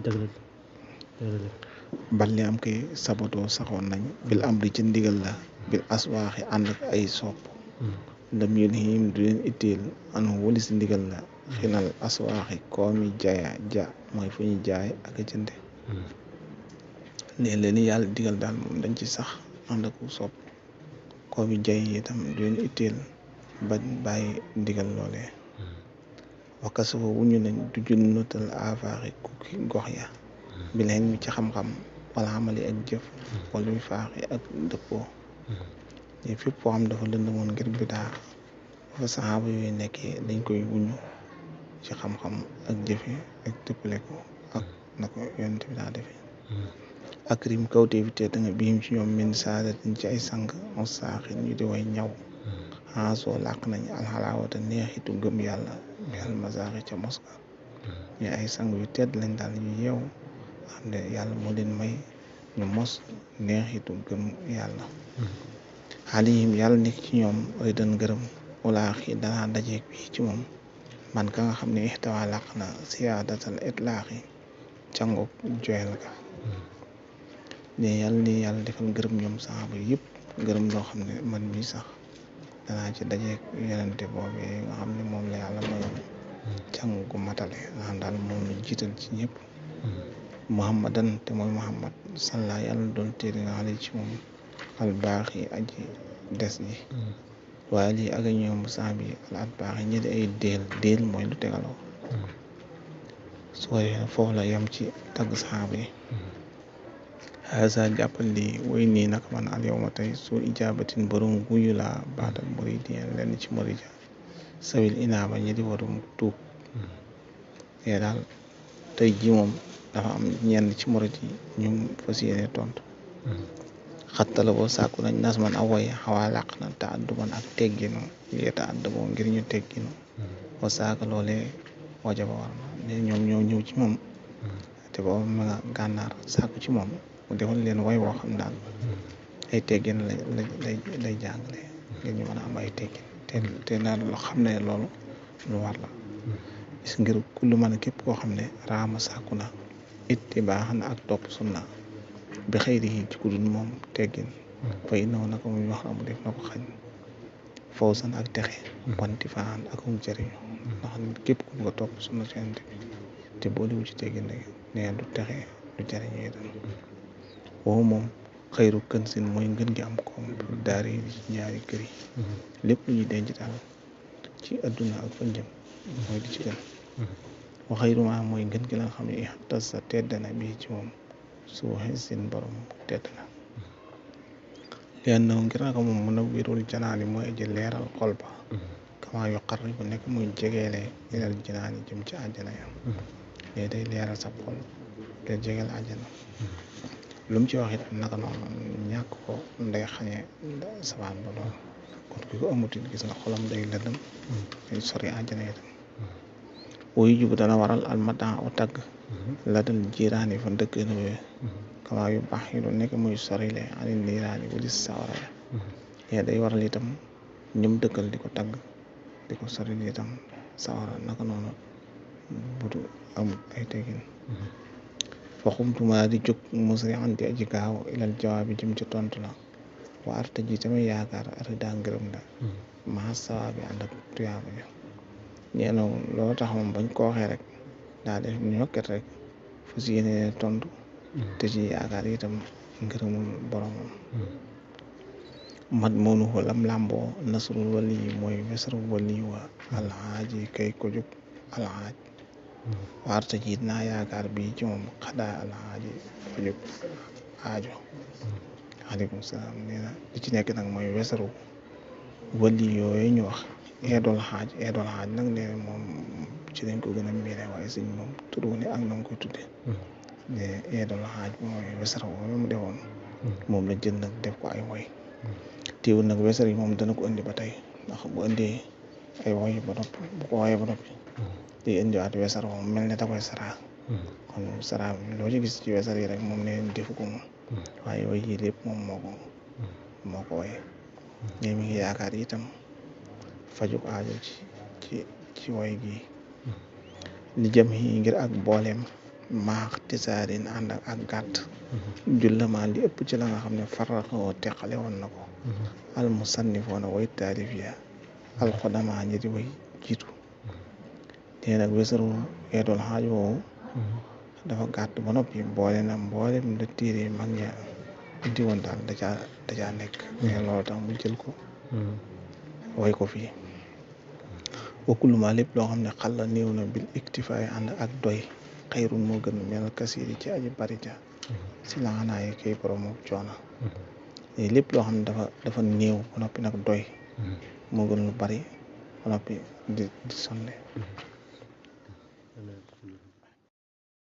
dëgg la bal li am koy sabatoo saxoon nañ bil amri ci ndigal la bil aswaaxi ànd ak ay sopp ndam yén him du leen itteel anu walis ndigal la xinal aswaaxi koomi jaya ja mooy fu ñu jaay ak jënde ne leen yàlla digal daal moom dañ ci sax ànd ak sopp koomi jay itam du leen itteel ba bàyyi ndigal loolee wakkasafa wuñu nañ du junnatal afaaxi kukki gox ya bi leen mi ci xam-xam wala amali ak jëf wala mi faaxi ak dëppoo ñi fépp foo xam dafa lëndëmoon ngir bidaa fa saxaaba yooyu nekkee dañ koy wuñu ci xam-xam ak jëfe ak dëppale ko ak na ko yonent bi daa defe ak rim kawtee fi te nga biim ci ñoom min saadatin ci ay sang on saaxin ñu di way ñaw soo làq nañ alxalaawata neexitu gëm yàlla bi almasaaxi ca moska ñu ay sang yu tedd lañ daal yu yeew xam ne yàlla moo leen may ñu mos neexitu gëm yàlla xaalihim yàlla nekk ci ñoom ridan gërëm walaax yi danaa dajeeg bi ci moom man ka nga xam ne ixtawa làq na siyaadatal itlaaxi cangoog joyal ga ne yàlla ni yàlla defal gërëm ñoom saxaaba yëpp gërëm loo xam ne man mii sax danaa ci dajeeg yonente boobee nga xam ne moom la yàlla mayoon càng gu matale nga xam daal moom la jiital ci ñëpp muhammadan te mooy muhammad salla yàlla doon téere nga xale ci moom al baax yi aji des ji waaye lii ak ñoom saab yi al at baax yi ñi di ay déel mooy lu tegaloo su ko defee foofu la yem ci tagg saxaaba yi xasa jàppal lii way nii nag man al yow ma tey soo ijaabatin borom guyu laa baatal muridien lenn ci murida sawil inaaba ñi di warum tuub te daal tey ji moom dafa am ñenn ci murid yi ñu fas yéene tontu xattala boo sàkku nañ nas man awoy xawaa làq na te adduman ak tegginu yeta add boo ngir ñu tegginu boo saaka loolee waja ba war na ñoom ñoo ñëw ci moom te booba ma nga gànnaar sàkku ci moom mu defal leen way woo xam daal ay teggin lay jàngale ngir ñu mën a am ay teggin te naa loo xam ne loolu lu war la gis ngir kullu mën a képp koo xam ne raama sàkku na itti baax na ak topp sunna bi xëyri yi ci ku dul moom teggin fay naw na ko muy wax amu def na ko xañ fawsan ak texe wanti faan ak jëriñu ndax képp ku bëgg a topp sunna sent te booliwu ci teggin rek nee du texe du jëriñu itam woo moom xëyru kën sin mooy ngën gi am koom daari yi ci ñaari kër yi lépp lu ñuy denc daal ci adduna ak fa jëm mooy di ci gën wa xëyruma mooy ngën gi la nga xam ne tas sa tedd na bii ci moom su waxee seen borom tedd na leen naw ngir naka moom mën a wérul janaani mooy aji leeral xol ba kama yu xar bu nekk muy jegeele ilal janaani jëm ci àjjana yam léegi day leeral sa xol te jegeel àjjana lu mu ci wax it naka noonu ñàkk ko nday xañe sabaan ba loolu kon ki ko amutit gis nga xolam day lëndëm day sori àjjana itam wuyu jubu dana waral almatan o tagg la dal jiiraani fa dëkk nuyoo kama yu baax yi lu nekk muy sorile ani niiraani bu dis sawara ya day waral itam ñum dëkkal di ko tagg di ko soril itam sawara naka noonu budu amut ay teggin waxumtuma di jóg musri an di aji gaaw ilal jawaabi jëm ci tontu la wa arta ji tamit yaakaar arida ngërëm la maa sawaabi ànd ak tuyaaba ja ñeena loolu tax moom bañ ko waxee rek daa def ñokket rek fas yéene tontu te ci yaakaar itam ngërëmul boromam mat moonu lam làmboo nasrul wali yi mooy wesru wali wa alxaaji kay ko jóg alxaaj waarta jiit naa yaakaar bi ci moom xadaa alxaaji ko jóg aajo aleykum salaam nee na li ci nekk nag mooy wesaru wali yooyu ñu wax eedool xaaj nag nee na moom ci lañ ko gën a miine waaye sëñ moom turu ne ak na nga koy tudde ne eedool xaaj mooy wesaru boobu mu defoon moom la jël nag def ko ay woy teewul nag wesar yi moom dana ko indi ba tey ndax bu indee ay woy ba noppi bu ko woyee ba noppi day indiwaat wesar moom mel ne da koy saraa kon saraa loo ci gis ci wesar yi rek moom ne defu ko moom waaye woy yi lépp moom moo ko woyee ne mi ngi yaakaar itam fajuk aajo ci woy gi li jëm yi ngir ak booleem maax tisaarin ànd ak gàtt jullamaa li ëpp ci la nga xam ne farraxoo teqale woon na ko al musannifoona way taalif ya alxudamaa ñi di way jiitu te nag wesaru eedool xaaj woowu dafa gàtt ba noppi boole na mboolem la téere mag ña indi woon daal da caa nekk mais loolu tax mu jël ko way ko fii wakuluma lépp loo xam ne xal la néew na bil iktifaay ànd ak doy xayrun moo gën mel kasiiri ci aji bari ja si la xanaa yi kay borom coona lépp loo xam ne dafa néew ba noppi nag doy moo gën lu bari ba noppi di sonne